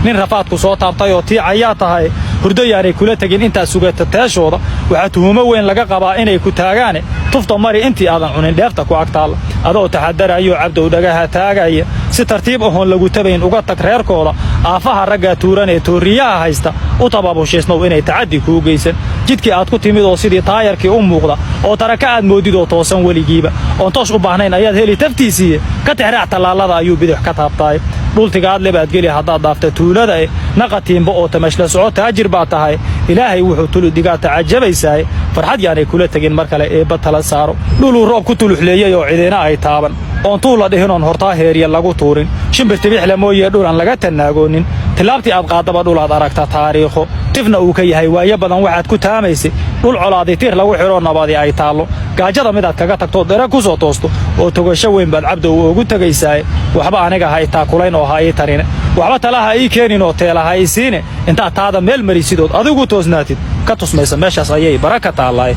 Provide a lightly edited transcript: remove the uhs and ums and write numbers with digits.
Nin rafaadku soo taabtay oo tiicayaa tahay, hurdo yaanay kula tegin intaad sugata teeshooda. Waxaa tuhumo weyn laga qabaa inay ku taagaane. Tufta mari intii aadan cunin dheefta ku agtaalla. Adoo taxadarayoo, Cabdow, dhagaha taagaya, si tartiib ahoon lagu tabayn uga tag reerkooda. Aafaha raggaa tuuran ee tooriyaha haysta u tababushaysnow inay tacaddi kuu geysan. Jidkii aad ku timid oo sidii taayarkii u muuqda oo taraka aad moodid oo toosan weligiiba oon toosh u baahnayn ayaad heli taftiisiiye. Ka tixraac tallaallada ayuu bidix ka taabtaay. Dhultigaadle baad geli haddaad dhaafta tuulada e. Naqatiinba oo tamashla soco, taajir baa tahay. Ilaahay wuxuu tulu dhigaa tacajabaysaay. Farxad yaanay kula tegin mar kale, eebba tala saaro. Dhuluu roob ku tuluxleeyey oo cidina ay taaban oon tuu la dhihin oon hortaa heerya lagu tuurin, shimbir tibixle mooyee dhulan laga tannaagoonin. Tilaabtii aad qaadaba dhulaad aragta taariikho tifna uu ka yahay. Waayo badan waxaad ku taamaysay dhul colaadi tiir lagu xidhoo nabadi ay taallo. Gaajada midaad kaga tagtoo dere ku soo toosto oo togasho weyn baad, Cabdow, ugu tegaysaay. Waxba aniga ha itaakulayn oo ha ii tarine, waxba tala ha ii keenin oo teela ha ii siine. Intaad taada meel marisidood adigu toosnaatid, ka tusmaysa meeshaas ayay bara ka taallaay.